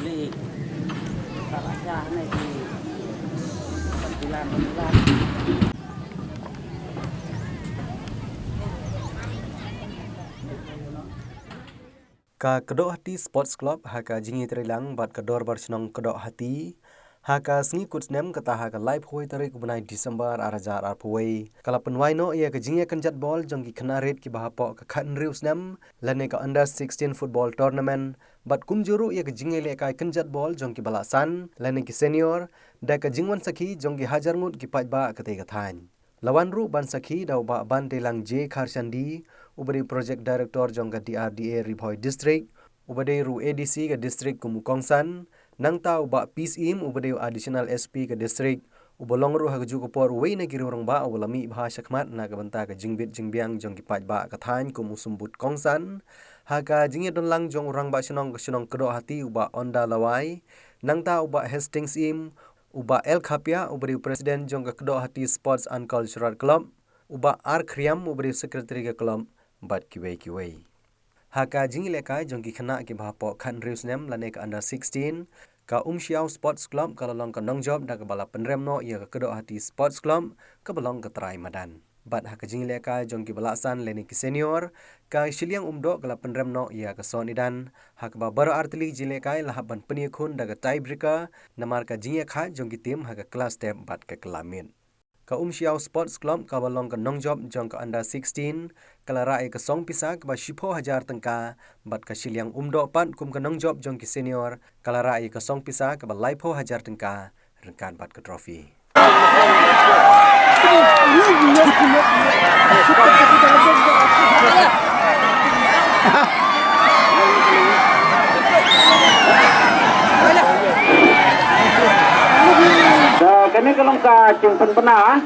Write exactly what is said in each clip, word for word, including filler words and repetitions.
Ka Kdohati Sports Club ha ka jingïatreilang bad ka Dorbar Shnong Kdohati ha ka sngi kut snem, kata ha ka laiphew tarik u bnai December ar hajar arphew, ka la pynwai noh ïa ka jingïakynjat bol jong ki khynnah rit kiba hapoh ka khathynriew snem lane ka Under sixteen Football Tournament, bad kumjuh ruh ïa ka jingïalehkai kynjat bol jong kiba la san lane ki senior, da ka jingwan sakhi jong ki hajar ngut ki paidbah katei ka thaiñ. La wan ruh ban sakhi da u Bah Bantelang J Kharshandi, uba dei u Project Director jong ka D R D A Ri Bhoi District, uba dei ruh u A D C ka district kum u kongsan, nangta u Bah Peace Im, uba dei u Additional S P ka district, uba long ruh ha kajuh ka por uwei na ki riew rangbah uba la mih bha shakhmat na ka bynta ka jingbit jingbiang jong ki paidbah ka thaiñ kum u symbud kongsan. Ha ka jingïadonlang jong u Rangbah Shnong ka shnong Kdohati u Bah Onda Lawai, nangta u Bah Hastings Im, u Bah L Khapia, uba dei u President jong ka Kdohati Sports and Cultural Club, u Bah R Khriam, uba dei u Secretary ka club, bad kiwei kiwei. Ha ka jingïalehkai jong ki khynnah kiba hapoh khathynriew snem lane ka Under sixteen, ka Umshiaw Sports Club ka la long ka nongjop da kaba la pynrem noh ïa ka Kdohati Sports Club kaba long ka trai madan. Bad ha ka jingïalehkai jong kiba la san lane ki senior, ka Shiliang Umdoh ka la pynrem noh ïa ka Sohnidan, ha kaba baroh artylli ki jingïalehkai la hap ban pynïakhun da ka tiebreaker, namar ka jingïakha jong ki team ha ka kylla step bad ka kylla miet. Ka Umshiaw Sports Club kaba long ka nongjop jong ka Under sixteen, ka la rah ïa ka song pisa kaba shiphew hajar tyngka, bad ka Shiliang Umdoh pat kum ka nongjop jong ki senior, ka la rah ïa ka song pisa kaba laiphew hajar tyngka, ryngkat bad ka trophy. Da kane ka long ka jingpynbna.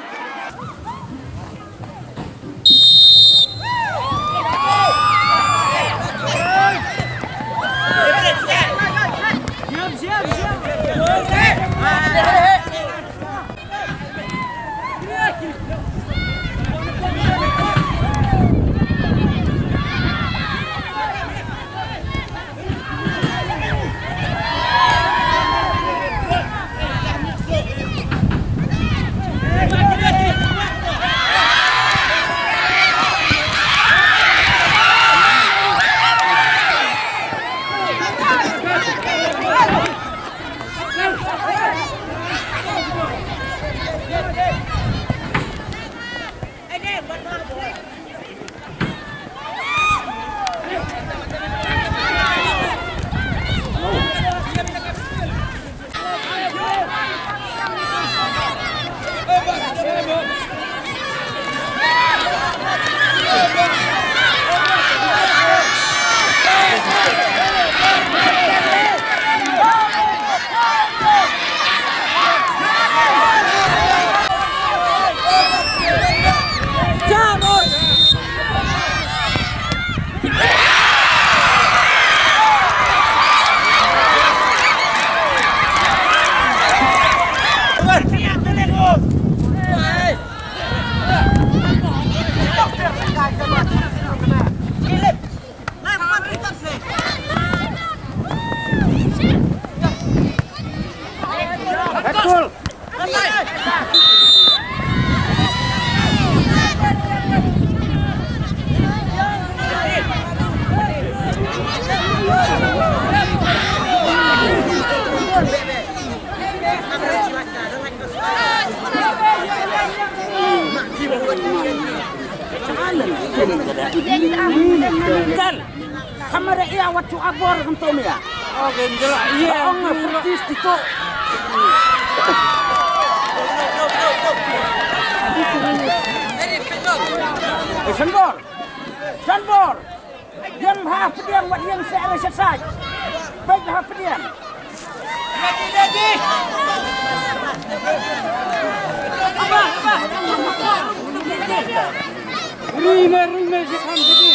Kan, kamera ia watu abor kentong ia. Oke, jelas. Ia, ong persis itu. Eh, sembor. Sembor. Ïeng ha pdiang wat ïeng sha re sha sait. Peit ha pdiang. Rime, rime, je kham jedi.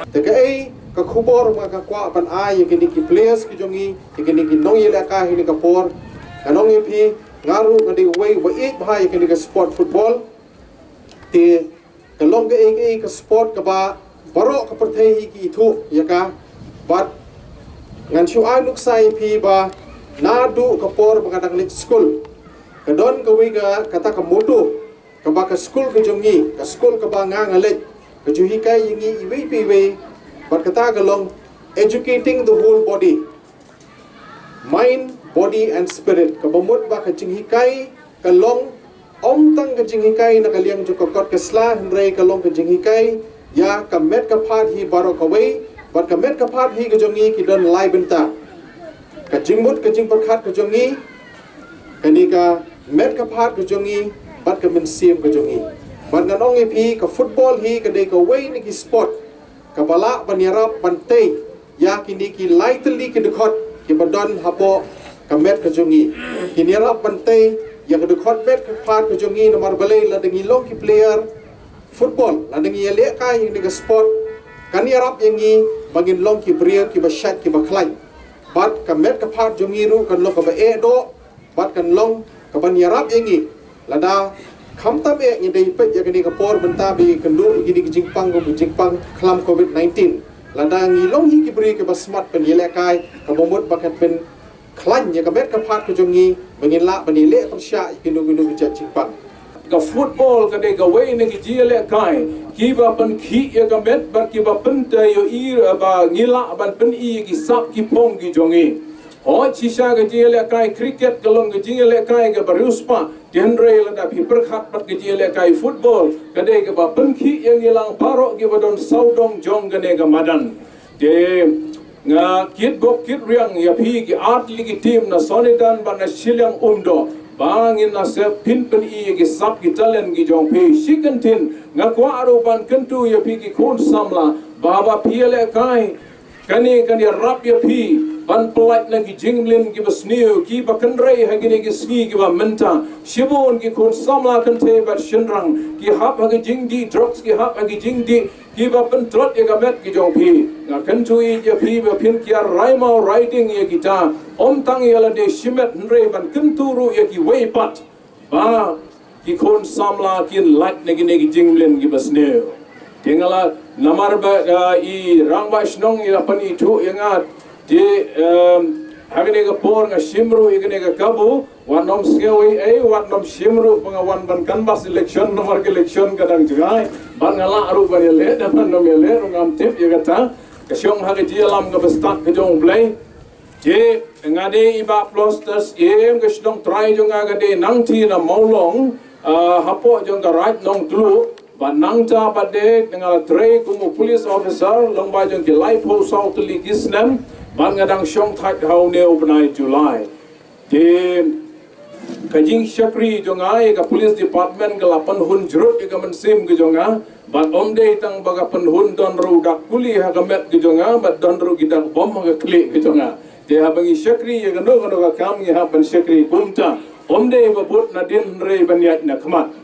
Te kaei ka khubor ba nga kwah ban ai ïa kine ki players ki jong ngi, ïa kine ki nongïalehkai ha kane ka por. Ngan ong ïa phi, nga ruh nga dei uwei uba ïeit bha ïa kane ka sport football. Te ka long kaei kaei ka sport kaba baroh ka pyrthei hi ki ithuh ïa ka. Bad ngan shu ai nuksa ïa phi ba naduh ka por ba nga dang leit skul, ka don kawei ka, kata ka motto kaba ka skul ka jong ngi, ka skul kaba nga nga leit, ka ju hikai ïa ngi iwei pa iwei. Bad kata ka long educating the whole body, mind, body and spirit. Kaba mut ba ka jinghikai ka long ym tang ka jinghikai na ka liang jong ka kot ka sla, hynrei ka long ka jinghikai ïa ka met ka phad hi baroh kawei. Bad ka met ka phad hi ka jong ngi ki don lai bynta: ka jingmut ka jingpyrkhat ka jong ngi, kane ka met ka phad ka jong ngi, bad ka mynsiem ka jong ngi. Bad ngan ong ïa phi, ka football hi ka dei kawei na ki sport kaba lah ban ïarap ban tei ïa kine ki lai tylli ki dkhot kiba don hapoh ka met ka jong ngi. Kin ïarap ban tei ïa ka dkhot met ka phad ka jong ngi, namar balei? Lada ngi long ki player football, lada ngi ïalehkai ïa kane ka sport, kan ïarap ïa ngi ba ngin long ki briew kiba shait kiba khlaiñ. Bad ka met ka phad jong ngi ruh kan long kaba eh doh, bad kan long kaban ïarap ïa ngi lada khamtam eh ngi dei peit ïa kane ka por mynta ba ïakynduh ïa kine ki jingpang, kum ki jingpang khlam covid nineteen. Lada ngi long hi ki briew kiba smat ban ïalehkai, kaba mut ba kan pynkhlaiñ ïa ka met ka phad ka jong ngi ba ngin lah ban ïaleh pyrshah ïa kino kino ki jait jingpang. Ka football ka dei kawei na ki jingïalehkai kiba pynkhih ïa ka met bad kiba pyntei ïohi ba ngi lah ban pyni ïa ki sap ki phong ki jong ngi. Hooid, shisha ka jingïalehkai cricket ka long ka jingïalehkai kaba riewspah. Te hynrei lada phi pyrkhat bad ka jingïalehkai football, ka dei kaba pynkhih ïa ngi lang baroh kiba don sawdong jong kane ka madan. Te nga kitbok kitriang ïa phi ki artylli ki team na Sonidan bad na shiliang Umdoh, ba ngin ïa sep phin pyni ïa ki sap ki talent ki jong phi. Shi kyntien nga kwah ruh ban kyntu ïa phi ki khun samla ba haba phi ïalehkai, kane kan ïarap ïa phi ban pyllait na ki jingmlien kiba sniew, kiba kynrei ha kine ki sngi kiba mynta. Shibun ki khun samla kynthei bad shynrang ki hap ha ki jingdih drugs, ki hap ha ki jingdih kiba pyntlot ïa ka met ki jong phi. Nga kyntu ïa phi ba phin kiar rai maw rai ding ïa kita, ym tang ïa lade shimet hynrei ban kyntu ruh ïa kiwei pat ba ki khun samla kin lait na kine ki jingmlien kiba sniew. Te nga la, namar ba, ah, i rangbah shnong i la pynithuh ïa nga. Te, em, ha kane ka por nga shim ruh ïa kane ka kabu, wat nym sngew ei ei, wat nym shim ruh ba nga wan ban canvass election, namar ka election ka dang jngai. Bad nga lah ruh ban ïaleh, da ban nym ïaleh ruh ngam tip ïa kata. Ka shong ha ka jingïalam kaba stad ka jong U Blei. Te nga dei i Bah Ploster Syiem, ka shnong trai jong nga ka dei nangta na Mawlong, ah, hapoh jong ka Raid Nongtluh. Bad nangta pat de nga la trei kum u police officer lyngba jong ki laiphew saw tylli ki snem. Bad nga dang shong thait ha une u bnai July. Te ka jingshakri jong nga ïa ka police department ka la pynhun jrut ïa ka mynsiem ka jong nga. Bad ym dei tang ba ka pynhun, don ruh u dak kuli ha ka met ka jong nga, bad don ruh ki dak bom ha ka khlieh ka jong nga. Te haba ngi shakri ïa kano kano ka kam ngi hap ban shakri kumta. Ym dei ba bud nadien hynrei ban ïaid na khmat.